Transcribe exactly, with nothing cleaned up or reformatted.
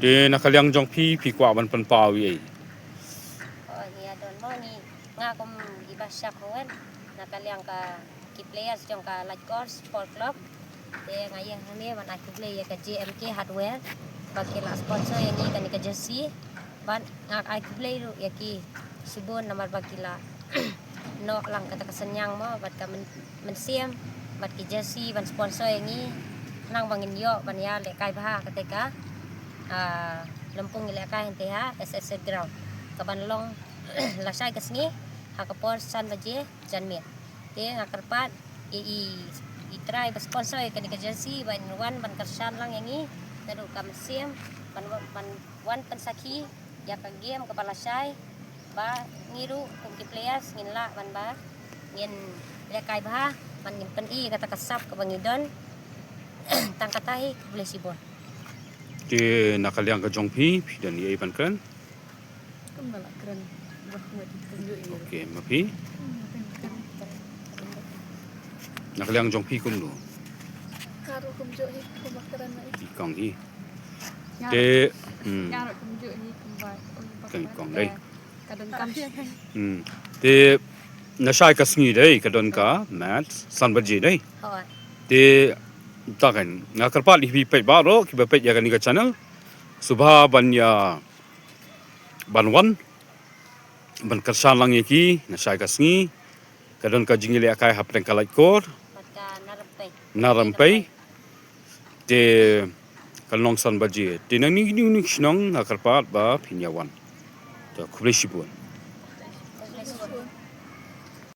Te na ka liang jong phi, phi kwah ban pynpaw ïa i? Oh, ngi ïa don mo ngi, nga kum i ba shak hwen na ka liang ka ki players jong ka Laitkor Sport Club. Te nga ïa hangne ban ai khublei ïa ka J M K Hardware ba ki la sponsor ïa ngi kane ka jersey. Ban nga ai khublei ruh ïa ki shibun namar ba ki la noh lang kata ka synñiang mo bad ka men- mynsiem bad ki jersey ban sponsor ïa ngi. Khnang ba ngin ïoh ban ïa lehkai bha kata ka, ah, lympung ïalehkai hangtei ha S S A ground. Ka ban long lashai ka sngi ha ka por san baje janmiet. Te nga kyrpad ïa i, i trai ba sponsor ïa kane ka jersey ba in wan ban kyrshan lang ïa ngi naduh ka mynsiem ban, ban wan pynsakhi ïa ka game kaba lashai ba ngi ruh kum ki players ngin lah ban ba ngin lehkai bha ban ngin pyni kata ka sap kaba ngi don. Tang kata hi, khublei shibun. Te na ka liang ka jong phi, phi don ei ei ban kren? Kumba la kren ba kumjuh ïa. Okay, ma phi? Na ka liang jong phi kumno? Ka ruh kumjuh hi kumba kren na i. I kong hi. Te, hmm. Ka ruh kumjuh hi kumba. Kong dei. Ka don kam. Hmm. Te na shai ka sngi dei ka don ka match san baje dei. Te ta kan nga kyrpad ïa phi peit baroh kiba peit ïa kane ka channel. Sngewbha ban ïa ban wan ban kyrshan lang ïa ki na shai ka sngi. Ka don ka jingïalehkai hapdeng ka Laitkor. Bad ka Narempei. Narempei. Te ka long san baje. Te na ngi ngi ngi shnong nga kyrpad ba phin ïa wan. Te khublei shibun.